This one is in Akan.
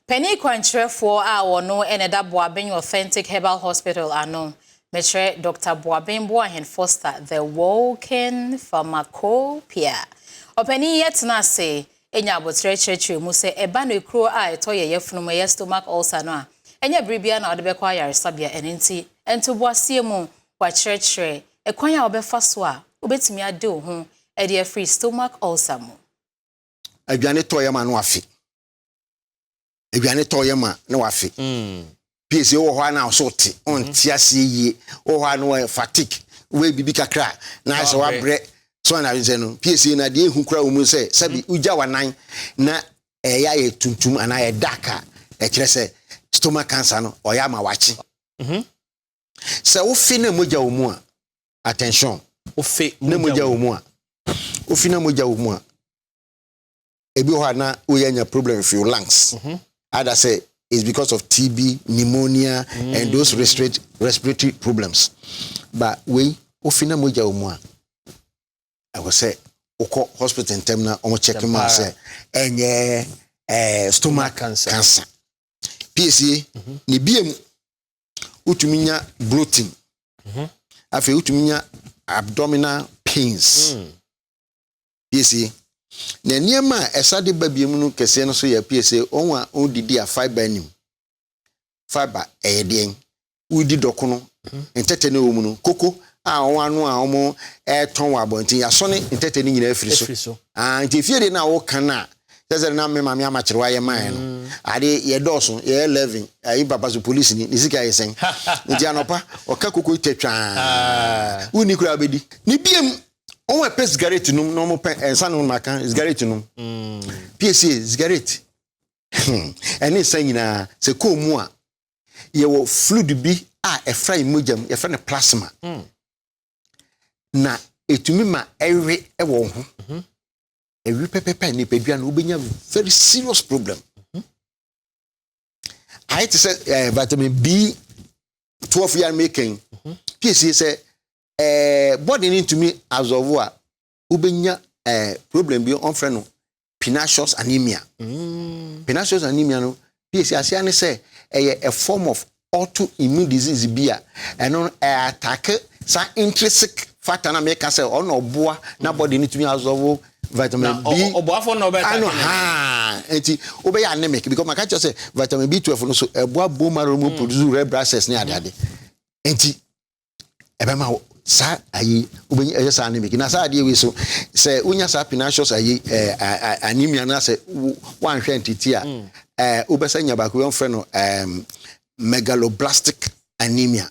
Panin kwankyerɛfoɔ a wɔno ɛna ɛda Boaben Authentic Herbal Hospital ano, mekyerɛ Dr. Boaben Boahen Foster, the walking pharmacopoeia. Ɔpanin yɛ tena ase enya abotire kyerɛkyerɛ mu sɛ ɛba no ekuro a ɛtɔ yɛ yɛfunu mu, ɛyɛ stomach ulcer no a, ɛnyɛ biribiara na ɔde bɛkɔ ayaresabea. Ɛno nti ntoboaseɛ mu wakyerɛkyerɛ ɛkwan a wɔbɛfa so a wobɛtumi ade wo ho ɛde afiri stomach ulcer mu. Aduane tɔ yɛ ma no wafe, aduane tɔ yɛ ma na wafe. Piesie wɔ hɔ a na ɔso te ɔnte aseɛ yie, wɔ hɔ a na wɔyɛ fatigue, wɔyɛ bibi kakra na ayɛ sɛ wabrɛ so ana sɛ no. Piesie na deɛ ehu kura wɔ mu sɛ sɛbi wogya wanan na ɛyɛ ayɛ tuntum anaa ɛyɛ dark a, ɛkyerɛ sɛ stomach cancer no ɔyɛ ama wakye. Sɛ wofe na mogya wɔ mu a, attention. Wofe na mogya wɔ mu a, wofi na mogya wɔ mu a, ebi wɔ hɔ a na woyɛ nya problem with your lungs. Either say it's because of TB, pneumonia and those respiratory problems. But wei, wofi na mogya wɔ mu a, ɛwɔ sɛ wokɔ hospital ntɛm na wɔn check mu a sɛ ɛnyɛ stomach cancer. Cancer psa ne biem, wotumi nya bloating, afei wotumi nya abdominal pains. Psa na nneɛma a ɛsa de ba biem no kɛseɛ no so yɛ psa wɔn a wɔdidi a fibre nim. Fibre ɛyɛ deɛn? Wodi dɔkono, ntɛtɛ no wɔ mu no, koko a wɔn ano a wɔn ɛretɔn wɔ abɔnten, yasɔne ntɛtɛ no nyinaa afiri so. Efiri so. Ah, nti efie de na wɔka no a sɛ na me maame amakyerɛ wayɛ maa no ade yɛ dɔɔso, yɛyɛ 11. Ayi papa so polisi ni ne sika yɛ sɛn? Nti anɔpa ɔka koko tɛ twaa, wonni kura bɛdi ne biem. Wɔn a pɛ cigarette nom na wɔn pɛ nsa nom, maka cigarette nom psa cigarette ɛne nsa nyinaa sɛ kɔɔ mu a, yɛwɔ fluid bi a ɛfra yɛn mogya mu, yɛfrɛ no plasma, na ɛtumi ma ɛwe ɛwɔ wo ho. Ɛwe pɛpɛpɛ a, nipadua no wobɛnya very serious problem. Ayɛ te sɛ vitamin B12 yɛ mekɛn piesie sɛ body no ntumi absorb a, wobɛnya problem bi ɔmfrɛ no pernicious anemia. Pernicious anemia no piesie aseɛ ne sɛ ɛyɛ a form of autoimmune disease bi a ɛno no ɛyɛ attack saa intrinsic factor na meka sɛ ɔno ɔboa na body no tumi absorb vitamin B. Ɔboafo na ɔbɛ ano haa, nti wobɛyɛ anemic because maka kyerɛ sɛ vitamin B12 no so ɛboa bone marrow mu produce red blood cells ne adeade, nti ɛbɛma wo saa ayi wobɛnya ɛyɛ saa anemic. Na saa adeɛ wei so, sɛ wonya saa pernicious ayi anemia no sɛ woanhwɛ ntiti a, wobɛsɛ nya baako, yɛmfrɛ no megaloblastic anemia.